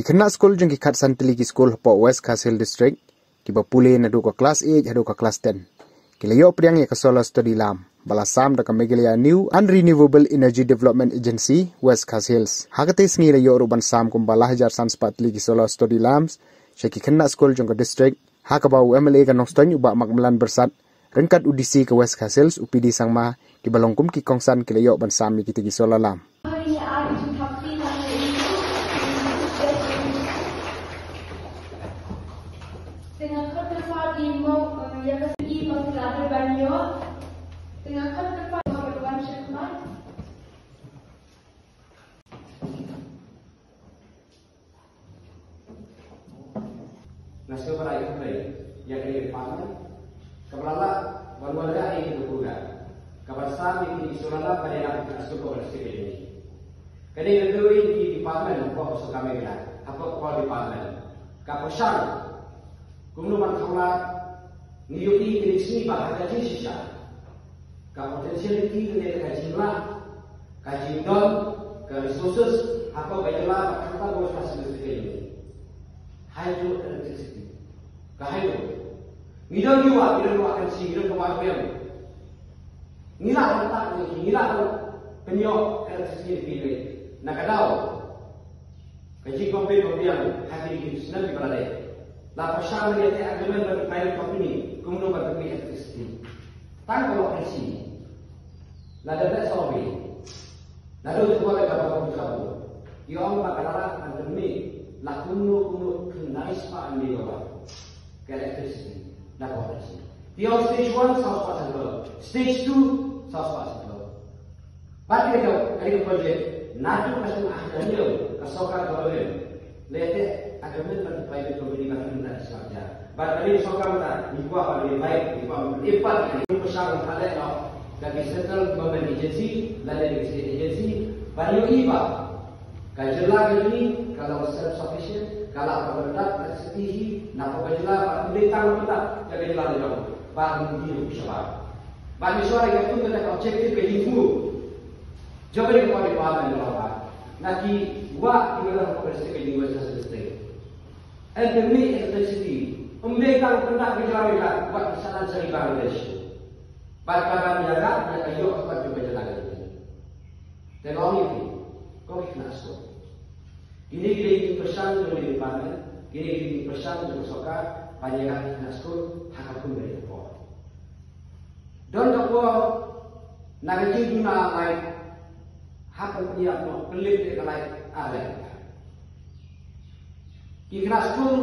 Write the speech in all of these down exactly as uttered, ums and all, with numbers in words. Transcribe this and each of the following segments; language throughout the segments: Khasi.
Khynnah skul jong ki khatsan tylli ki skul hapoh West Khasi Hills District, kiba pule naduh ka klas eight haduh ka klas ten, ki la ïoh pdiang ïa ka solar study lamp ba la sam da ka Meghalaya New and Renewable Energy Development Agency, West Khasi Hills. Ha katei sngi la ïoh ruh ban sam kumba lai hajar san spah tylli ki solar study lamps sha ki khynnah skul jong ka district, ha kaba u M L A ka Nongstoiñ u Bah Macmillan Byrsat, ryngkat u D C ka West Khasi Hills u P D Sangma, kiba long kum ki kongsan ki la ïoh ban sam ïa kitei ki solar lamp. Nga sngewbha ban ai khublei ïa ka department kaba la lah ban wanrah ïa ka program kaba sam ïa ki solar lamp ban ïarap ïa ka sdang ka sdang ka jong ngi. Kane ka dei ïa ki department hapoh ka sorkar Meghalaya, hapoh ka department ka pyrshang kumno ban kawla. Ngi ïohi kine ki sngi ba ha ka jingshisha ka potentiality lane ka jinglah, ka jingdon ka resources hapoh ka jylla bad khamtam ka West Khasi Hills ka jong ngi. Hydroelectricity, ka hydro. Ngi don ki wah, ngi don ka wah Kynshi, ngi don ka wah Iewduh. Ngi lah ban tap ïa ki, ngi lah ban pynïoh electricity ïa ki. Na ka daw ka jingkompet ba biang ha kine ki snem kiba la dep. La pyrshang ïa ka agreement bad private company kumno ban pynmih electricity. Tang ka wah Kynshi, lada dep survey, lada u tip ba ka ba ka ba, ki ong ba ka la lah ban pynmih la kumno kumno khyndai spah megawatt ka electricity na ka wah Kynshi. Ki ong stage one saw spah san klur, stage two saw spah san klur. Bad ka dei ka project naduh ka snem ar hajar hynñiew ka sorkar ka Parliament la teh agreement bad private company ba kin da shisha. Bad ka dei ka sorkar mynta ngi kwah ban invite, ngi kwah ban invite, ngi pyrshang ban leh noh da ki central government agency lane da ki state agency ban ïohi ba ka jylla ka jong ngi ka long self sufficient, ka lah ban pyndap electricity hi na ka jylla, bad ym dei tang ban pyndap ïa ka jylla ka jong ngi, bad ngi ïohi shabar. Bad ngi shuwa ïa ka kum kata ka objective ka jingthmu jong ka department ka long ba na ki wah kiba don ha ka district ka jong ngi West Khasi Hills District, yn pynmih electricity, ym dei tang pyndap ka jylla, wat ki sahlang sha ri Bangladesh. Bad ka ban ïarap ïa ka ïoh ka kot jong ka jylla ka jong ngi. Te nga ong ïa phi, ko ki khynnah skul, kine ki dei ki jingpyrshang jong ka department, kine ki dei ki jingpyrshang jong ka sorkar ban ïarap ki khynnah skul ha ka kum kane ka por. Don ka por na ka jingduna light, hap ban pynïap noh, pynlip ïa ka light ar lait. Ki khynnah skul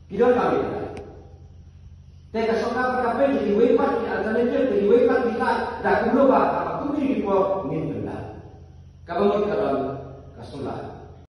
ki don kam ïa ka light. Te ka sorkar ka pynpaw ïa kiwei pat ki alternative, ïa kiwei pat ki light, da kumno ba ha kum kine ki por ngin pyndap. Kaba mut ka don ka solar.